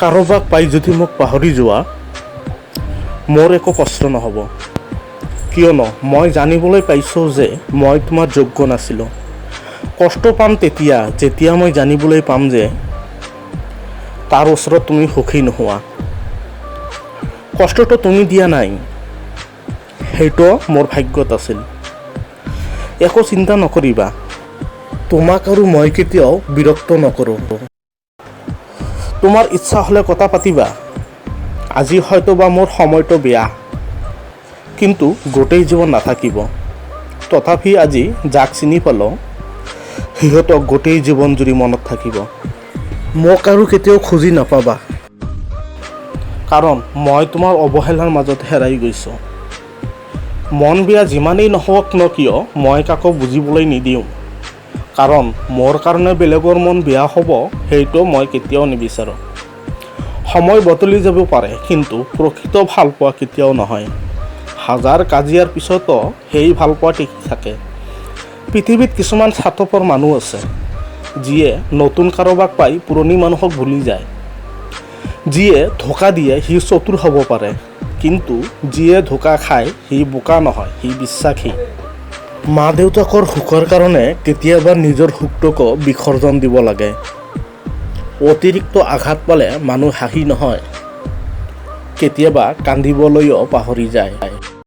কাৰোবাক পাই যদি মোক পাহৰি যোৱা, মোৰ একো কষ্ট নহ'ব, কিয়নো মই জানিবলৈ পাইছোঁ যে মই তোমাৰ যোগ্য নাছিলোঁ। কষ্ট পাম তেতিয়া, যেতিয়া মই জানিবলৈ পাম যে তাৰ ওচৰত তুমি সুখী নোহোৱা। কষ্টটো তুমি দিয়া নাই, সেইটো মোৰ ভাগ্যত আছিল। একো চিন্তা নকৰিবা, তোমাক আৰু মই কেতিয়াও বিৰক্ত নকৰোঁ। তোমাৰ ইচ্ছা হ'লে কথা পাতিবা। আজি হয়তো বা মোৰ সময়টো বেয়া, কিন্তু গোটেই জীৱন নাথাকিব। তথাপি আজি যাক চিনি পালোঁ, সিহঁতক গোটেই জীৱন জুৰি মনত থাকিব। মোক আৰু কেতিয়াও খুজি নাপাবা, কাৰণ মই তোমাৰ অৱহেলাৰ মাজত হেৰাই গৈছোঁ। মন বেয়া যিমানেই নহওক ন কিয়, মই কাকো বুজিবলৈ নিদিওঁ, কাৰণ মোৰ কাৰণে বেলেগৰ মন বেয়া হ'ব, সেইটো মই কেতিয়াও নিবিচাৰোঁ। সময় বদলি যাব পাৰে, কিন্তু প্ৰকৃত ভালপোৱা কেতিয়াও নহয়। হাজাৰ কাজিয়াৰ পিছতো সেই ভালপোৱা টিকি থাকে। পৃথিৱীত কিছুমান স্বাৰ্থপৰ মানুহ আছে, যিয়ে নতুন কাৰোবাক পাই পুৰণি মানুহক ভুলি যায়। যিয়ে ধোকা দিয়ে সি চতুৰ হ'ব পাৰে, কিন্তু যিয়ে ধোকা খায় সি বোকা নহয়, সি বিশ্বাসী। মা দেউতাকৰ সুখৰ কাৰণে কেতিয়াবা নিজৰ সুখটোকো বিসৰ্জন দিব লাগে। অতিৰিক্ত আঘাত পালে মানুহ হাঁহি নহয়, কেতিয়াবা কান্দিবলৈও পাহৰি যায়।